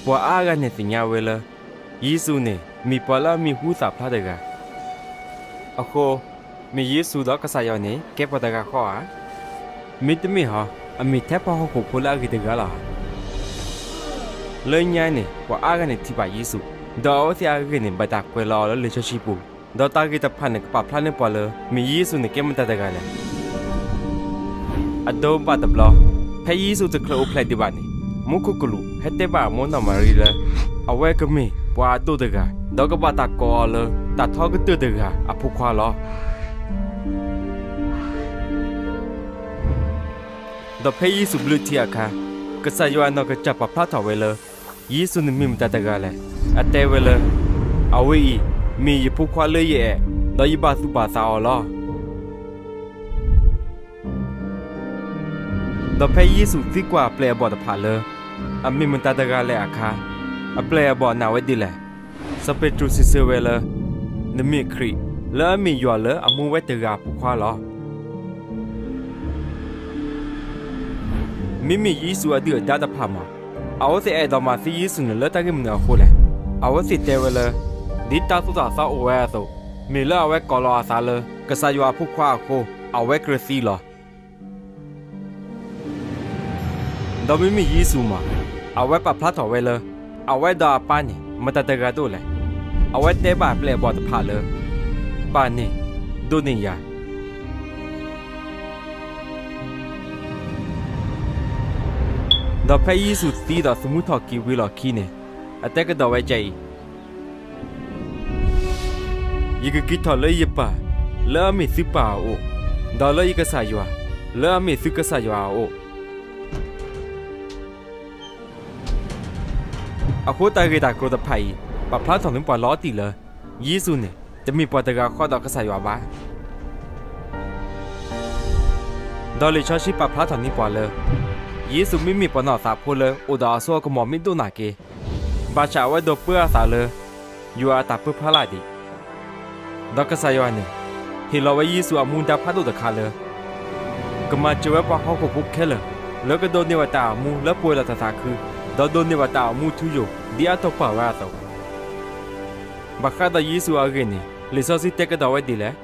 ပှၤအါဂၤန့ၣ်သ့ၣ်ညါဝဲလၢ ယ့ၣ်ၡူးန့ၣ် မ့ၢ်ပှၤလၢအမံၤဟူသၣ်ဖျါတဂၤ, အဃိ မ့ၢ်ယ့ၣ်ၡူးဒီးကစၢ်ယွၤန့ၣ် ကဲပှၤတဂၤဃီဧါ. မ့တမ့ၢ်ဟီ အမ့ၢ်ထဲပှၤဟီၣ်ခိၣ်ဖိလၢအဂ့ၤတဂၤလီၤဧါ. လၢညါန့ၣ် ပှၤအါဂၤန့ၣ်ထံၣ်ဘၣ်ယ့ၣ်ၡူး, ဒီးအဝဲသ့ၣ်အဂ့ၢ်န့ၣ် ဘၣ်တၢ်ကွဲးလီၤအီၤလၢလံာ်စီဆှံပူၤ, ဒီးတၢ်ဂ့ၢ်တဖၣ်န့ၣ် ကပာ်ဖျါန့ၢ်ပှၤလၢ မ့ၢ်ယ့ၣ်ၡူးန့ၣ် ကဲမတၤတဂၤလဲၣ်. အဒိဘၣ်တဘျီ, ဖဲယ့ၣ်ၡူးတချုးအိၣ်ဖျဲၣ်ဒံးဘၣ်န့ၣ်, မူခိၣ်ကလူးဟဲတဲဘၣ်အမိၢ်နီၢ်မၤရံလၢ အဝဲကမ့ၢ်ပှၤအဒိၣ်တဂၤ, ဒီးကဘၣ်တၢ်ကိးအီၤလၢ တၢ်ထီကတၢၢ်တဂၤအဖိခွါလီၤ. ဒီးဖဲယ့ၣ်ၡူးဘျုးထံအခါ, ကစၢ်ယွၤအနီၢ်ကစၢ်ပာ်ဖျါထီၣ်ဝဲလၢ ယ့ၣ်ၡူးန့ၣ်မ့ၢ်မတၤတဂၤလဲၣ်. အတဲဝဲလၢ အဝဲအံၤ မ့ၢ်ယဖိခွါလၢယအဲၣ်, ဒီးယဘၣ်သူၣ်ဘၣ်သးအီၤလီၤ. ဒီးဖဲယ့ၣ်ၡူးသံကွၢ်အပျဲၢ်အဘီၣ်တဖၣ်လၢ အမ့ၢ်မတၤတဂၤလဲၣ်အခါ, အပျဲၢ်အဘီၣ်နာ်ဝဲဒ်လဲၣ်. စီၤပ့းတရူးစံးဆၢဝဲလၢ နမ့ၢ်ခရံာ် လၢအမ့ၢ်ယွၤလၢအမူဝဲတဂၤအဖိခွါလီၤ. မ့မ့ၢ်ယ့ၣ်ၡူးအဒုၣ်အဒါတဖၣ်မး, အဝဲသ့ၣ်အဲၣ်ဒိးမၤသံယ့ၣ်ၡူးန့ၣ်လၢတၢ်ဂ့ၢ်မနုၤအဃိလဲၣ်. အဝဲသ့ၣ်တဲဝဲလၢ ဒ်တၢ်သိၣ်တၢ်သီအိၣ်ဝဲအသိး, မ့ၢ်လၢအဝဲကိးလီၤအသးလၢ ကစၢ်ယွၤအဖိခွါအဃိ အဝဲကြၢးသံလီၤ. ဒီးမ့မ့ၢ်ယ့ၣ်ၡူးမး, အဝဲပာ်ဖျါထီၣ်ဝဲလၢ အဝဲဒီးအပၢ်န့ၣ် မတၤတဂၤဒိၣ်လဲၣ်. အဝဲတဲဘၣ်အပျဲၢ်အဘီၣ်တဖၣ်လၢ ပၢ်န့ၣ် ဒိးန့ၢ်ယၤ. ဒီးဖဲယ့ၣ်ၡူးသံဒီးသမူထီၣ်က့ၤဝံၤလီၢ်ခံန့ၣ်, အတဲကဒီးဝဲဒ်အံၤ, ယကက့ၤထီၣ်လၢယပၢ် လၢအမ့ၢ်သုပၢ်အအိၣ်, ဒီးလၢယကစၢ်ယွၤ လၢအမ့ၢ်သုကစၢ်ယွၤအအိၣ်. အဃိတၢ်ဂ့ၢ်တၢ်ကျိၤတဖၣ်အံၤ ပာ်ဖျါထီၣ်န့ၢ်ပှၤလီၤတံၢ်လၢ ယ့ၣ်ၡူးန့ၣ် တမ့ၢ်ပှၤတဂၤဃီဒီးကစၢ်ယွၤဘၣ်. ဒီးလံာ်စီဆှံပာ်ဖျါထီၣ်န့ၢ်ပှၤလၢ ယ့ၣ်ၡူးမ့မ့ၢ်ပှၤနီၢ်သးဖိလၢအိၣ်ဒီးအစိအကမီၤမ့ၢ်ဒိၣ်နၢ်က့, ဘၣ်ဆၣ်အဝဲဒိးပၢအသးလၢ ယွၤအတၢ်ပၢဖျါလၢ်ဒံး. ဒီးကစၢ်ယွၤန့ၣ် ဟ့ၣ်လီၤဝဲယ့ၣ်ၡူးအမူဒါဖးဒိၣ်တခါလၢ ကမၤစၢၤဝဲပှၤဟီၣ်ခိၣ်ဖိခဲလၢာ် လၢကဒိးန့ၢ်ဘၣ်တၢ်အိၣ်မူလၢပှဲၤလီၤတၢ်သးခု, ဒီးဒိးန့ၢ်ဘၣ်တၢ်အိၣ်မူထူယိာ် ဒ်အတိာ်ပာ်ဝဲအသိး. ဘၣ်ဃးဒီးယ့ၣ်ၡူးအဂ့ၢ်န့ၣ် လံာ်စီဆှံတဲကဒီးဝဲဒ်လဲၣ်.